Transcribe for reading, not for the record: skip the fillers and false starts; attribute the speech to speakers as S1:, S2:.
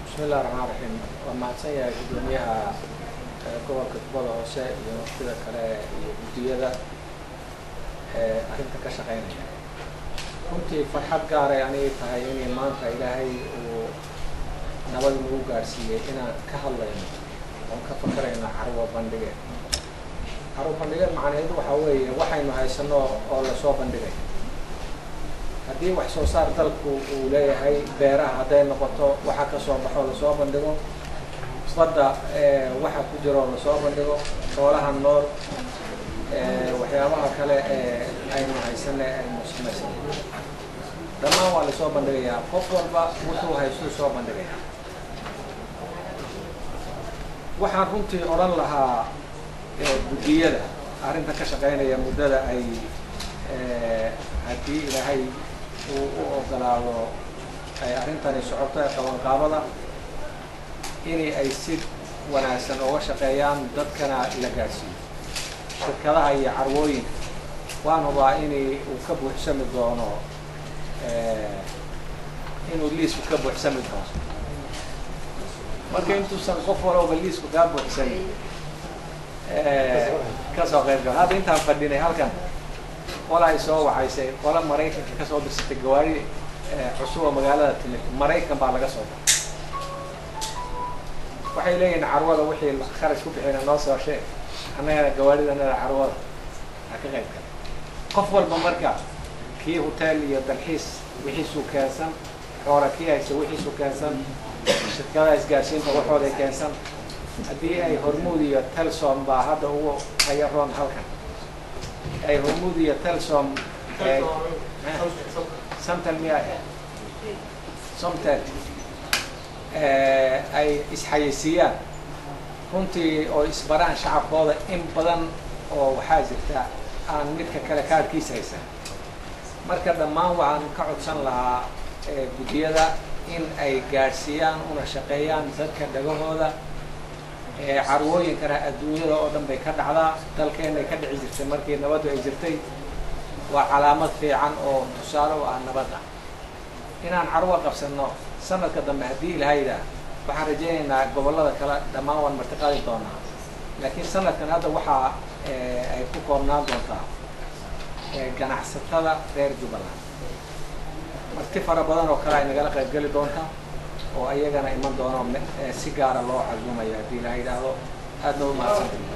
S1: Bismillahi raxmaan raxiim. Waa mahadsan yahay guddoomiyaha gobolka Jubbada Hoose iyo sida kale iyo guddiyada arrinta ka shaqeynaya. Runtii farxad gaaray anigay tahay inay maanta Ilaahay uu nabad nagu gaadhsiiyey inaan ka hadlayno oon ka fakarayno carwo bandhigeed. Carwo bandhigeed macnaheedu waxaa weeye waxaynu haysano oo lasoo bandhigay. Haddii wax soo saar dalku uu leeyahay, beeraha hadday noqoto, waxa kasoo baxo lasoo bandhigo, badda waxa ku jiro lasoo bandhigo, xoolaha nool, waxyaabaha kale ee aynu haysanay aynu samaysanay, dhammaan waa lasoo bandhigayaa. Qof walba wuxuu haystuu soo bandhigayaa. Waxaan runtii odhan lahaa guddiyada arrinta ka shaqeynaya muddada ay haddii Ilaahay uu u ogolaado ay arrintani socoto ee qabanqaabada, inay ay si wanaagsan uga shaqeeyaan, dadkana la gaadhsiiyo shirkadaha iyo carwooyinka. Waan hubaa inay uu ka buuxsami doono, inuu liisku ka buuxsami doono. Marka intuusan qof walowba liisku kaa buuxsamin, kasoo qayb galo. Hadda intaan fadhinay halkan, qola ay soo wacaysay, qola Maraykanka kasoo dirsatay gawaari cusub oo magaalada timid, Maraykan baa laga soo daray. Waxay leeyihin carwada wixii kharash ku bixina noo soo sheeg, annagana gawaaridanada carwada ha ka qayb gala. Qof walba marka, kii hotel iyo dalxiis wixiisuu keensan, xoola kii haysa wixiisuu keensan, shirkadaha isgaarsiinta waxooday keensan. Haddii ay Hormuud iyo Telsom baa hadda ugu haya roon halkan, ay Hormuud iyo Telsom, Somtel miya, Somtel, ay isxayeysiiyaan runtii oo isbaraan shacabkooda. In badan oo waxaa jirta aan midka kale kaarkiisa haysan. Marka dhammaan waxaan ka codsan lahaa guddiyada in ay gaadhsiiyaan una shaqeeyaan dadka dhagahooda. Carwooyinkana adduunyada oo dhan bay ka dhacdaa, dalkeenay ka dhici jirtay markii nabaddu ay jirtay. Waa calaamad fiican oo tusaale u ah nabadda inaan carwo qabsanno. Sanadka dambe haddii Ilahayda, waxaan rajaynaynaa gobollada kale dhammaan waan martiqaadi doonaa, laakiin sanadkan hadda waxaa ay ku koobnaan doontaa ganacsatada reer Jubbaland. Marti fara badan oo kale ay nagala qayb geli doonta oo ayagana iman doono, si gaara loo casuumayo haddii Ilaha yidhaahdo. Aadna u mahadsanta.